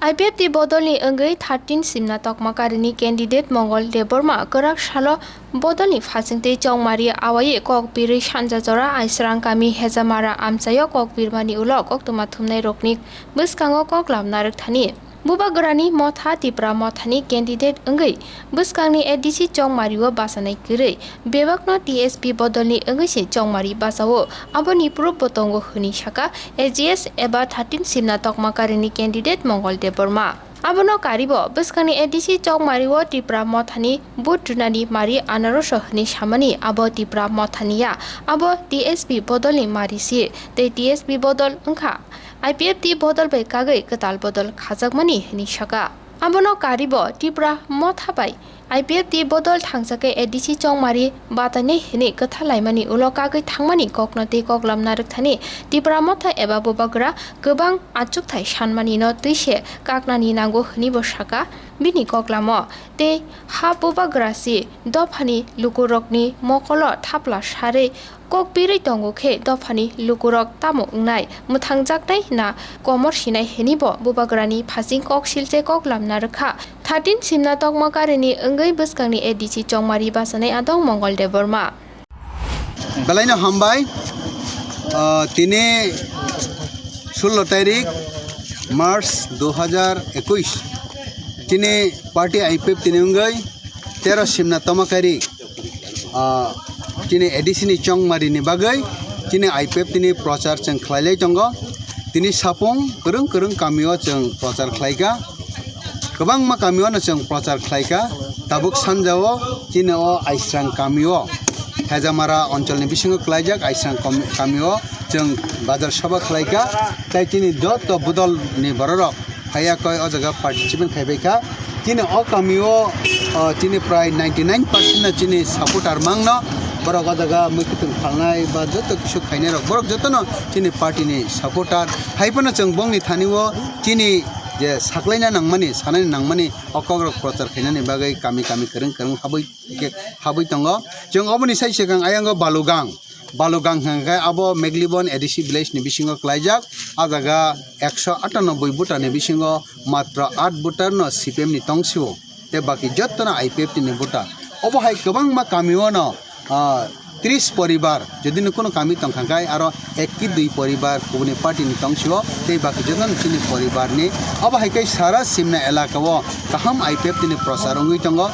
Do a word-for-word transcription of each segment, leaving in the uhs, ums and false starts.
I P F T bodolni wngwi thirteen simna tokma karini candidate Mongol Debbarma kwrak salo bodolni phasingtwi chongmari awaiwi kok birwi sanja jora Aisrang kami Hejamara amchaio kok birmani ulo koktwma thumnairokni bwskango koklam narwkthani. Bubagrani motha Tipra mothani candidate wngwi bwskangni A D C chongmario bachanai kwrwi bebakno T S P bodolni wngwi se chongmari bachao, aboni proof bo tongo hwnwi saka A G S eba thirteen simna tokma karini candidate Mongol Debbarma. Abono karibo bwskangni A D C chokmario Tipra mothani vote rwnani mari anaroso hwnwi samani abo Tipra mothani ya, abo T S P bodolni mari si, tei T S P bodol wngkha I P F T bodol bai kagwi kwtal bodol khajakmani hwnwi saka. Abono karibo Tipra motha bai I P F T bodol thangsa khe A D C chongmari batainai hwnwi kwtha laimani ulo kagwi thangmani kokno tei koklam narwkthani Tipra motha eba bubagra kwbang achukthai sanmani no twi se kaknani nango hwnwi bo saka bini koklamo. Tei ha bubagra si dophani lukurokni mokolo thapla sarwi kok birwi tongo khe dophani lukurok tamo wngnai, mwthangjaknai hwna komor sinai hwnwi bo bubagrani phasing kok silchai koklam narwkha. Thirteen simna tokma karini wngwi bwskangni A D C chongmari bachanai adong Mongol Debbarma. Belaino hambai, ah, tini sullo tarik March dui hajar ekush, tini party I P F T ni wngwi tero simna tokma kari, ah, chini A D C ni chongmari ni bagwi chini I P F T ni prochar chwng khlailai tongo. Tini sapung kwrwng kwrwng kamio chwng prochar khlaikha, kwbangma kamio no chwng prochar khlaikha. Tabuk sanjao chini o Aisrang kamio, Hejamara oncholni bisingo khlaijak Aisrang kom-, kamio chwng bazar sabha khlaikha. Tai chini joto bodol ni bororok phaiya koi o jaga participant khai bai kha. Chini o kamio, o, chini prai ninety nine percent no chini supporter mangno. Borok o jaga mui kwthwng phalnai ba joto kisu khainai rok, borok jotono chini party ni supporter. Hai phano chwng bongni thani o chini je saklaina nangmani, sanani nangmani o kokrok prochar khainani bagwi kami kami kwrwng kwrwng habwi khe habwi tongo. Chwng oboni sai swkang ayang o Balugang. Balugang hwnkha khe abo Meglibon A D C village ni bisingo klaijak. A jaga ekso atanoboi voter ni bisingo matro aat voter no C P M ni tong sio, tei baki jotono I P F T ni voter. Obo hai kwbangma kamio no, ah, tris poribar, jodi no kunu kami tongkha khe aro ek ki dui poribar kubuni party ni tong sio, tei baki jotono chini poribar ni. Obo hai khe sara Simna elaka o kaham I P F T ni prochar wngwi tongo.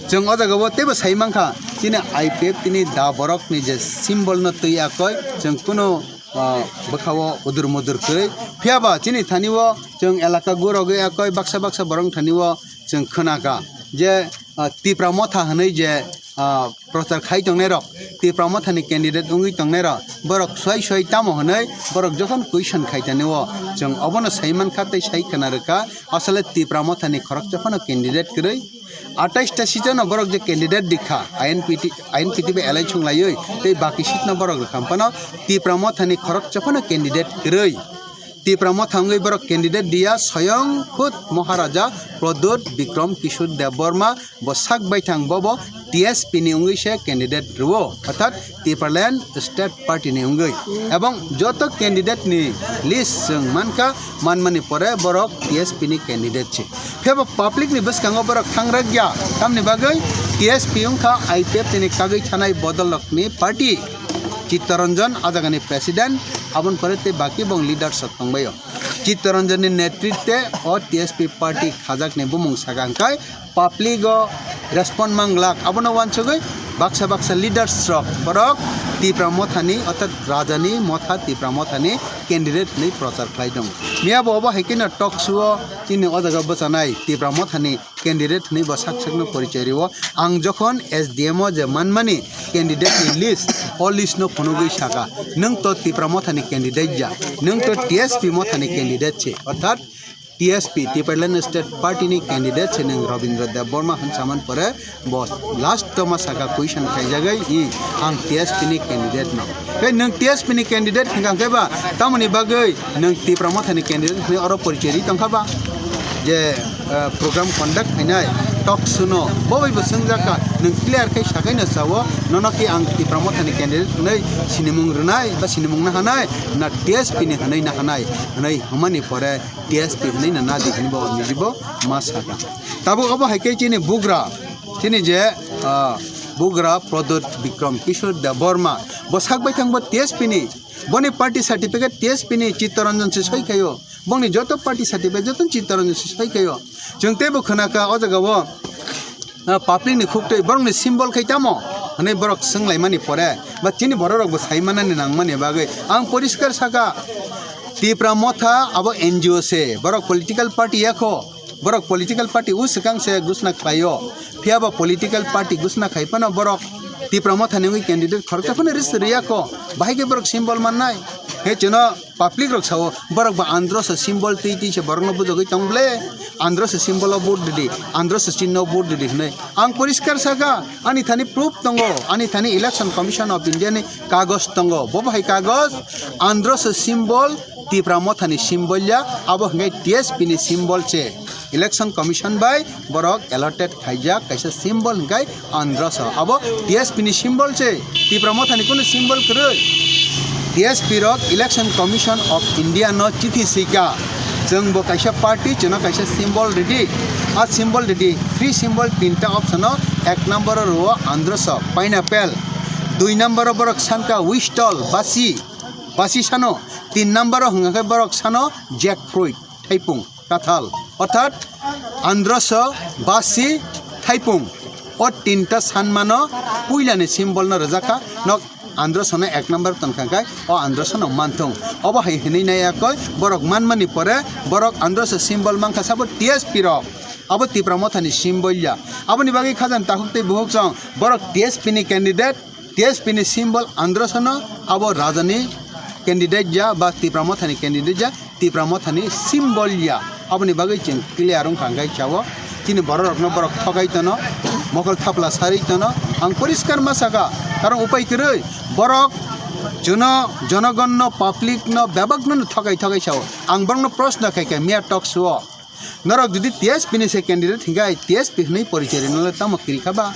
Chwng o jaga o teibo sai mankha, chini I P F T ni da borok ni je symbol no twi akoi, chwng kunu, ah, bwkha o udur mudur kwrwi. Phiya ba chini thani o chwng elaka gurogwi akoi baksa baksa borok thani o chwng khwnakha je, ah, Tipra motha hwnwi je, ah, prochar khai tongnai rok, Tipra motha ni candidate wngwi tongnai rok, borok soi soi tamo hwnwi borok jokhon question khai tani o chwng obono sai mankha tei sai khwna rwkha, asole Tipra motha ni khoroksa phano candidate kwrwi. Atais ta seat no borok je candidate rikha, I N P T, I N P T bai alai chunglaiwi, tei baki seat no borok rwkha phano Tipra motha ni khoroksa phano candidate kwrwi. Tipra motha wngwi borok candidate diya, soyong khud Maharaja Pradyut Bikram Kishore Debbarma bo sak baithang, bobo T S P ni wngwi se candidate rwo, orthat Tipraland State Party ni wngwi, ebong joto candidate ni list chwng mankha, manmani pore borok T S P ni candidate se. Phiya bo public ni bwskango borok thangrakya, tamni bagwi T S P wngkha I P F T ni kagwi thanai bodol rokni party. Chittaranjan a jagani president, aboni pore tei baki bong leaders rok tongbaio. Chittaranjan ni netritwe o T S P party khajakni bumung saka hwnkhe public o respond manglak, abono uansugwi baksa baksa leaders rok borok Tipra mothani, orthat rajani motha Tipra mothani candidate hwnwi prochar khlai tongo. Miya bo obo hai kheno talk show o chini o jaga bwchanai Tipra mothani candidate hwnwi bo sak sakno porichoi rwo. Ang jokhon S D M o je manmani candidate ni list, o list no phunugwi saka, "Nwng to Tipra mothani candidate ya, nwng to T S P mothani candidate se," orthat T S P, Tipraland State Party ni candidate se nwng Robindra Debbarma hwn saman pore bo last o ma saka question khaijagwi, "Hi, ang T S P ni candidate no." Tei nwng T S P ni candidate hwnkha khe ba, tamoni bagwi nwng Tipra mothani candidate hwnwi oro porichoi ri tongkha ba? Je, eh, program conduct khainai, talk show no bo bai bo swngjak kha, nwng clear khai sakai no sao, nono ki ang Tipra Motha ni candidate hwnwi sinimung rwnai ba sinimung na hanai, na T S P ni hwnwi na hanai, hwnwi hwnmani pore T S P hwnwi na nadi hwnwi bo niji bo ma saka. Tabuk obo hai khe chini bugra, chini je, ah, bugra Pradyut Bikram Kishore Debbarma, bo sak bai thang bo T S P ni, boni party certificate T S P ni, Chittaranjan se soi khaio. Bongni joto party certificate joto Chittaranjan se soi khaio. Chwng teibo khwnakha o jaga o, ah, public ni khuktwi borokni symbol khai tamo hwnwi borok swnglaimani pore ba chini bororok bo saimanani nangmani bagwi ang poriskar saka, Tipra Motha abo N G O se, borok political party yakho, borok political party o swkang se gusna khlaio, phiya ba political party gusna khai phano borok Tipra Motha ni wngwi candidate khoroksa phano ris riyakho, bahai khe borok symbol mannai. He chwno public rok sao, borok ba Androso symbol twi twi se borokno bujogwi tong ble, Androso symbol o vote ridi, Androso chinno vote ridi hwnwi. Ang poriskar saka, ani thani proof tongo, ani thani Election Commission of India ni kagoj tongo. Bo bahai kagoj, Androso symbol, Tipra Motha ni symbol ya, abo hwnkhe T S P ni symbol se. Election Commission bai borok allotted khaijak kaisa symbol hwnkhe Androso. Abo T S P ni symbol se, Tipra Motha ni kunu symbol kwrwi. T S P rok Election Commission of India no chithi sika, chwng bo kaisa party, chwngno kaisa symbol ridi. A symbol ridi, free symbol tinta option o, ek number o rwo Androso, pineapple. Dui number o borok sanka whistle, basi, basi sano. Tin number o hwnkha khe borok sano jackfruit, thaipung. Kathal, orthat Androso, basi, thaipung. O tinta sanmano puilani symbol no rwjakha. Nok Androso no ek number tongkha khai o Androso no manthung. Obo hai hinwi nai yakoi borok manmani pore borok Androso symbol mankha sabo T S P rok. Abo Tipra Motha ni symbol ya. Aboni bagwi khajani takhuk tei bukhuk chwng borok T S P ni candidate, T S P ni symbol Androso no abo raja ni candidate ya ba Tipra Motha ni candidate ya. Tipra Motha ni symbol ya. Aboni bagwi chwng clear wngkha hwnkhe sao, chini borok rokno borok thogai tono, mokol thapla sarwi tono. Ang poriskar ma saka, karon upai kwrwi borok jono, jonogon no, public no, bebak no thogai thogai sao. Ang borokno proshno khai kha miya talk show o. Norok jodi T S P ni se candidate hwnkhe T S P hwnwi porichoi rwna le tamo kwrwi kha ba?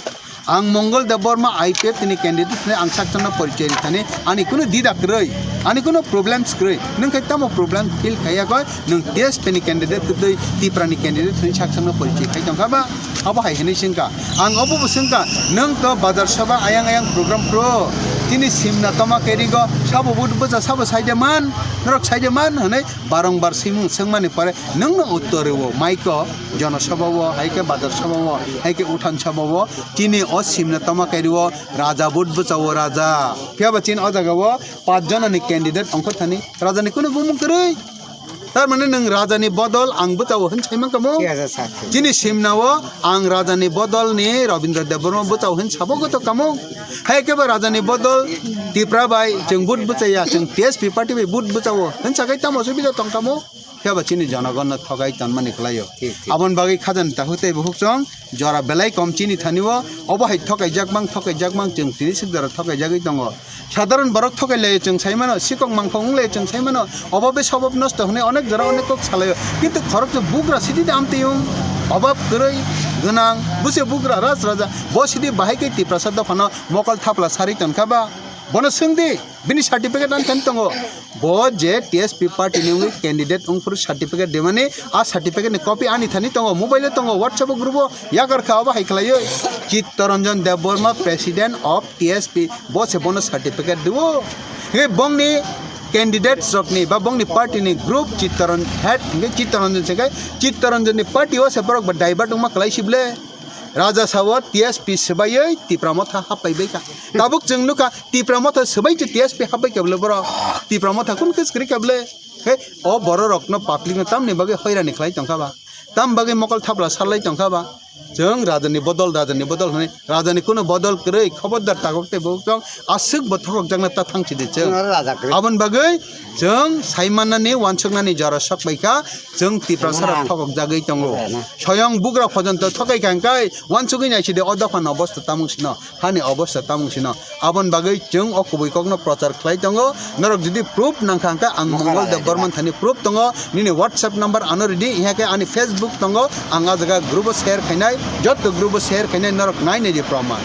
Ang Mongol Debbarma I P F T ni candidate hwnwi ang sakchangno porichoi rwthani ani kunu dida kwrwi, ani kunu problems kwrwi. Nwng khe tamo problem feel khaiya koi, nwng T S P ni candidate kwtwi Tipra ni candidate hwnwi sakchangno porichoi khai tongkha ba? Abo hai hwnwi swngkha. Ang obo bo swngkha, nwng to bazar soba ayang ayang program pro, chini simna toma kerigo, sabo vote bwcha, sabo saide man, norok saide man hwnwi barong bar swimung swngmani pore nwngno uttor rwo, maiko, jonosabha o, hai khe bazar sabha o, hai khe uthan sabha o, chini o simna toma kairio raja vote bwchao raja. Phiya ba chini o jaga o pach jona ni candidate ongkha thani, raja ni kunu bumung kwrwi. Tar mane nwng raja ni bodol ang bwchao hwn sai mankha mo? Thik ase, sir. Chini simna o ang raja ni bodol ni Rabindra Debbarma bwchao hwn sabo goto kamo. Hai khe ba raja ni bodol Tipra bai chwng vote bwchaya, chwng T S P party bai vote bwchao hwn sakai tamo subida tongkha mo? Phiya ba chini jonogon no thogai tonmani kwlaio. Thik, thik. Aboni bagwi khajani takhuk tei bukhuk chwng jora belai kom chini thani o, obo hai thokaijak mang, thokaijak mang, chwng tini sik jora thokaijagwi tongo. Sadharon borok thokai laio chwng sai mano, sikok mangkhok wng laio chwng sai mano, obo be sobob nosto hwnwi onek jora onek kok salaio. Kintu khoroksa bugra sidi de amtwi wng, obab kwrwi, gwnang, bwse bugra raj raja, bo sidi bahai khe Tiprasa dophano mokol thapla sarwi tonkha ba? Bono swng di, bini certificate ani thani tongo. Bo je T S P party ni wngwi candidate wngphuru certificate demani, a certificate ni copy ani thani tongo, mobile o tongo, WhatsApp o group o yakar kha, obo hai khlaiwi. Chittaranjan Debbarma, President of T S P, bo se bono certificate diwo. Hingke bongni candidates rokni ba bongni party ni group Chittaran-, head hingke Chittaranjan se kai, Chittaranjan ni party o se borok ba divert wngma kwlai si ble. Raja sao T S P swbaiwi Tipra Motha hapai bai kha. Tabuk chwng nukha Tipra Motha swbai se T S P hapai kha bwle borok. Tipra Motha kun khe kwrwi kha bwle. He, o borok rokno public no tamni bagwi hoirani khlai tongkha ba? Tam bagwi mokol thapla sarlai tongkha ba? Chwng rajani bodol, rajani bodol hwnwi, rajani kunu bodol kwrwi, khobordar takhuk tei bukhuk chwng aswk bo thokhokjakna ta thangsi di chwng. Chwng aro raja kwrwi. Aboni bagwi chwng saimanani, wansuknani jora sok bai kha, chwng Tiprasa rok Nang. Thokhokjagwi tongo. Nang. Soyong bugra pojonto thokai kha hwnkhe, wansugwi naisidi o dophano obosta tamung sino, hani obosta tamung sino. Aboni bagwi chwng o kubui kokno prochar khlai tongo. Norok jodi proof nangkha hwnkhe ang Mongol Debbarma thani proof tongo. Nini WhatsApp number ano ridi, hingkhe ani Facebook tongo, ang a jaga group o share khainai. Jotto group o share khainai norok nainai di proman.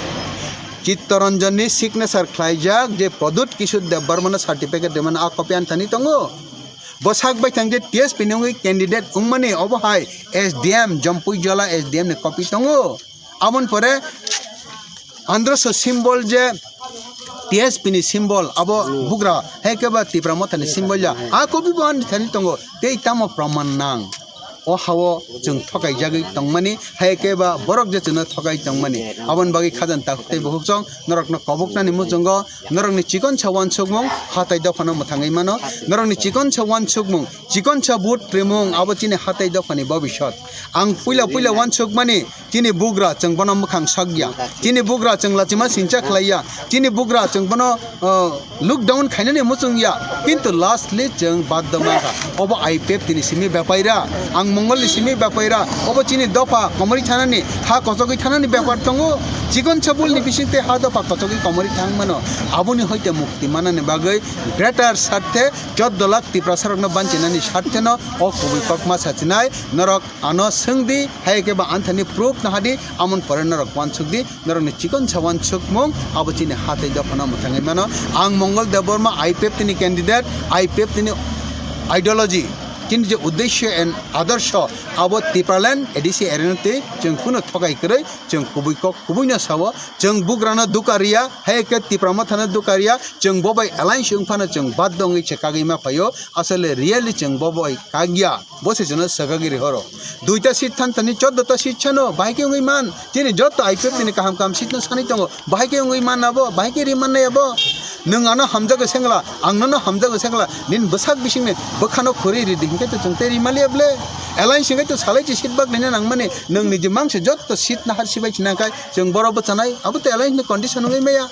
Chittaranjan ni signature khlaijak je Pradyut Kishore Debbarma no certificate rimani a copy anthani tongo. Bwsak bai thang je T S P ni wngwi candidate wngmani obo hai S D M Jampuijala S D M ni copy tongo. Aboni pore androso symbol je T S P ni symbol abo bugra hai khe ba Tipra Motha ni symbol ya a copy bo ani thani tongo tei tamo proman nang. O hao chwng thokaijagwi tongmani, hai khe ba borok je chwngno thokai tongmani. Aboni bagwi khajani takhuk tei bukhuk chwng norokno koboknani muchungo norokni chikonsa uansukmung hatai dophano mwthangwi mano. Norokni chikonsa uansukmung, chikonsa vote rimung abo chini hatai dophani bobisot. Ang puila puila uansukmani, chini bugra chwng bono mwkhang sokya, chini bugra chwng lachima singcha khlaiya, chini bugra chwng bono, uh, look down khainani muchung ya, kintu lastly chwng baddo mankha. Obo I P F T ni simi bepaira, ang Mongol ni simi bepaira, obo chini dopha komori thanani, ha kochogwi thanani bepar tongo. Chikon sabul ni bisingtwi ha dopha kochogwi komori thang mano. Aboni hoite mukti manani bagwi greater sarthe choddo lakh Tiprasa rokno banchinani sarthe no o kubui kokma sachinai norok ano swngdi, hai khe ba anthani proof nahadi, amon pore norok uansukdi. Norokni chikonsa uansukmung abo chini hatai dophano mwthangwi mano. Ang Mongol Debbarma, I P F T ni candidate, I P F T ni ideology, chini je uddeshyo and adarsho abo Tipraland A D C area no twi chwng kuno thokai kwrwi, chwng kubui kok kubui no sao, chwng bugrano dukariya, hai khe Tipra Mothano dukariya, chwng bo bai alliance wngphano chwng baddo wngwi se kagwi ma phaio, asole really chwng bo bai kagya. Bo se chwngno swkagwi rihoro. Duita seat than thani choddo ta seat sano, bahai khe wngwi man. Chini jotto I P F T ni kaham kaham seat no sanwi tongo, bahai khe wngwi man abo, bahai khe ri mannai abo. Nwng ano hamjago sengla, ang nono hamjago sengla, nini bwsak bisingni bwkhano khurwi ridi hinkhe to chwng tei ri maliya ble. Alliance hinkhe to salai chi seat bak nini nangmani, nwng niji mangse jotto seat nahar sibai chinangkhai chwng borok bwchanai, abo to alliance ni condition wngwi maya.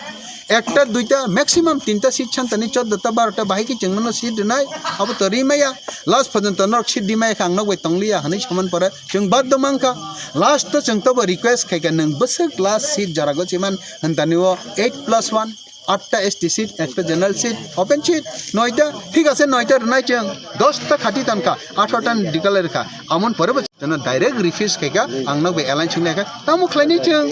Ekta, duita, maximum tinta seat santani, choddo ta, baro ta bahai khe chwng nono seat rwnai, abo to ri maya. Last porjonto norok seat ri maya khe ang nok bai tongliya hinwi saman pore chwng baddo mankha. Last to chwng tobo request khai kha, nwng bwswk last seat jora gochiman hwntani o eight plus one, atta S T seat, ekta general seat, open seat, noita, thik ase, noita rwnai chwng, dosta khati tonkha, atharo ta declare kha, amon pore bo Chwngno direct refuse khaikha, ang nokbai alliance wnglaikha, tamo khlainai chwng?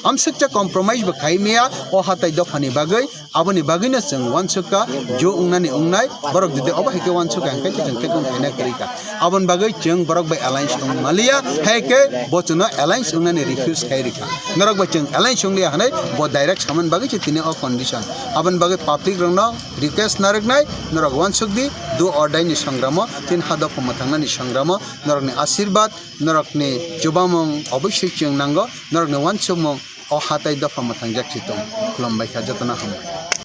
Amswkcha compromise bo khai maya o hatai dophani bagwi, aboni bagwino chwng uansukha, jo wngnani wngnai, borok jodi obo hai khe uansukha hwnkhe chwng tei kung khaina kwrwikha. Aboni bagwi chwng borok bai alliance wng maliya, hai khe bo chwngno alliance wngnani refuse khai rikha. Norok bai chwng alliance wngliya hwnwi bo direct samani bagwi se tini o condition. Aboni bagwi public rokno request narwknai, norok uansukdi, do or die ni songramo, tin ha dopha mwthangnani songramo, norokni asirbat, norokni chubamung oboisoi chwng nango, norokni uansukmung o hatai dopha mwthangjak si tong. Khulumbai kha jotono hambai.